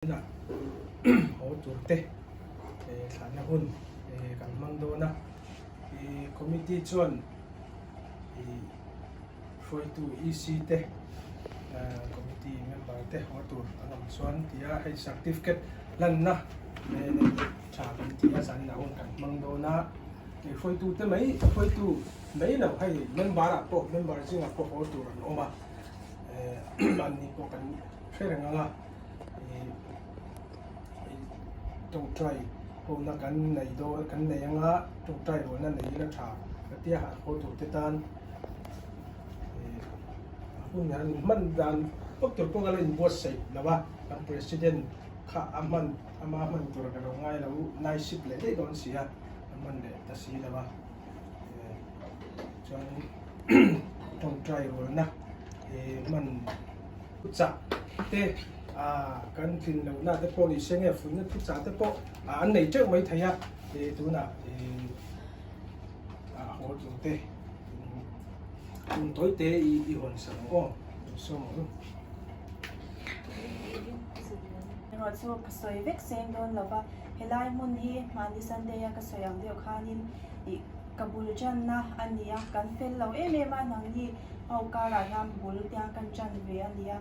Tunah haw tur te thlahna hun kan hmang dawn a, committee chuan hruaitu EC te committee member te haw tur an awm chuan ti a, hei certificate hlanna tha kan ti a zaninah hun kan hmang dawn a, hruaitu te mai hruaitu mai lo hei member ah pawh member zingah pawh haw tur an awm a, anni pawh kan hre reng ang a. Tawngtai hona kan nei dawn kan nei anga tawngtai rualna nei ila tha ka tia harh haw tur te tan a hun han hman dan vak tur pawh ka la inbuatsaih lo a, kan president kha a hman ama hman tur ka lo ngai lo naisip leh daih dawn si a, a hman leh ta si lo a chuanin tawngtai rualna hman. Thuchah te kan tlin lohna te pawh ni se nge fuihna thuchah te pawh an nei teuh mai thei a, tunah a haw tur te hun tawi te i hawn sak ang aw, sawm ang u. Erawh chu ka sawi vek seng dawn lo va, helai hmun hi mahni Sunday a ka sawi ang deuh khanin ih ka bul tanna a ni a, kan fel lo em em a nangni Ho karah hian bul tiang kan tan ve a nia,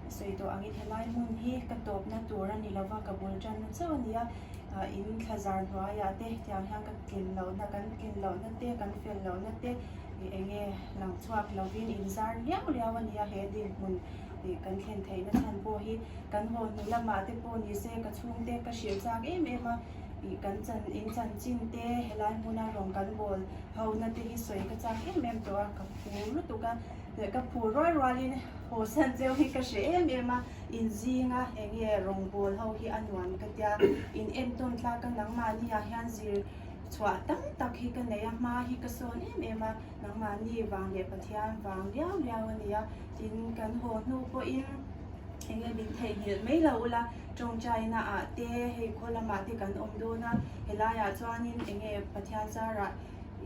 sawi tawh angin helai hmun hi ka tawpna tur a ni lova, ka bul tanna chauh a nia, in thlazar hnuaiah te tiang hian ka tlin lohna, kan tlin lohna te, kan fel lohna te eng nge lang chhuak lovin in zar liau liau a nia, he dinhmun kan thlen theihna chhan pawh hi kan haw hnu lamah te pawh ni se ka chhungte ka hrilh chak em em a, kan chan in chanchin te helai hmuna rawng kan bawl ho na te hi sawi ka chak em em tawh a, ka phur lutuk a, leh ka phur rual rualin haw san cheu hi ka hre em em a, in zinga eng nge rawngbawl ho hi a nuam ka tia, in entawn tlak a nangmahni ah hian zir chhuah tam tak hi ka nei a, hma hi ka sawn em em a, nangmahni vang leh Pathian vang liau liau a ni a, tin kan haw hnu pawhin eng nge min theihnghilh mai lo ula, tawngtaina ah te hei khaw lamah te kan awm dawn a, helaiah chuanin eng nge Pathian zarah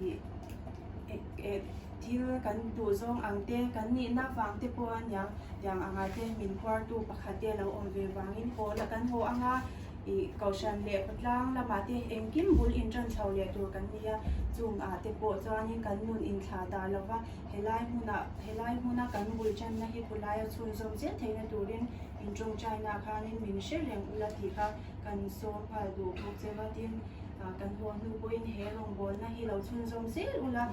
ih thil kan duh zawng ang te, kan nihna vang te pawh a niang, tiang angah te min phuartu pakhat te lo awm ve vangin haw la kan haw anga ih kohhran leh khawtlang lamah te engkim bul intan chho leh tur kan ni a, chung ah te pawh chuanin kan nun inthlah dah lova helai hmunah helai hmuna kan bul tanna hi khawlaia chhunzawm zel theihna turin in tawngtaina khanin min hre reng ula tih kha kan sawm nghal duh bawk che va tin. Kan haw hnu pawhin he rawngbawlna hi lo chhunzawm zel ula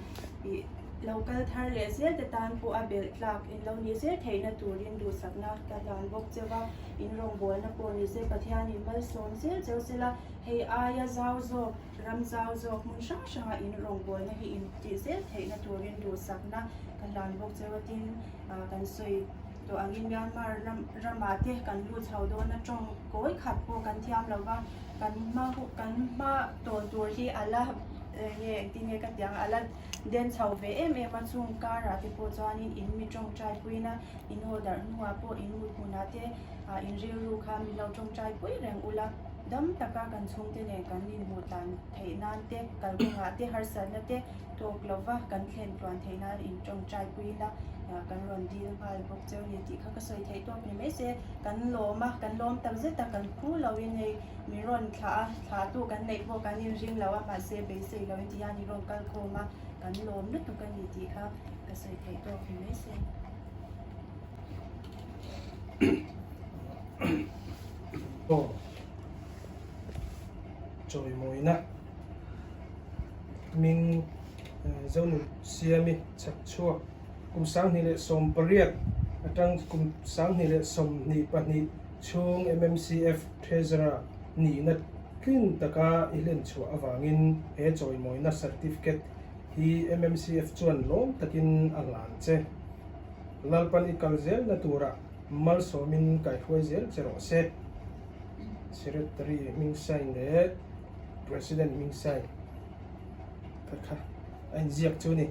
ih lo kal thar leh zel te tan pawh a belh tlak in lo nih zel theihna turin duhsakna ka hlan bawk cheu a, in rawngbawlna pawh ni se Pathianin malsawm zel cheu sela hei aia zau zawk, ram zau zawk hmun hrang hranga in rawngbawlna hi in tih zel theihna turin duhsakna ka hlan bawk cheu a tin kan sawi tawh angin Myanmar ram ramah te kan lut chho dawn a tawng kawi khat pawh kan thiam lo va. Kan hma kan hma tawn tur hi a la eng nge engtin nge ka ti ang a la den chho ve em em a chung karah te pawh chuanin in mi tawngtai puiin a in haw darh hnuah pawh in mut hmunah te ah in rilru kha min lo tawngtai pui reng ula dam taka kan chhungte nen kan inhmuh tlan theih nan te kalkawngah te harsatna te tawk lova kan thlen tluan theih nan in tawngtai puiin a kan rawn dil nghal bawk cheu ni tih kha ka sawi theih tawk ni mai se. Kan lawm a, kan lawm tak zet a, kan phu loin hei min rawn thlah a, thlahtu kan neih pawh kan inring lo a, mahse beisei loin ti hian i rawn kal khawm a, kan lawm lutuk a ni tih kha ka sawi theih tawk ni mai se. Aw chawimawina hming Zonun Siami chhakchhuak. Kum 2018 atang kum 2022 chhung MMCF Treasurer nihna tlin taka i hlen chhuah avangin he chawimawina certificate hi MMCF chuan lawm takin a hlan che. Lalpan i kal zelna turah malsawmin kaihruai zel che rawh se. Secretary hming sign leh President hming sign kha kha. A inziak chu ni.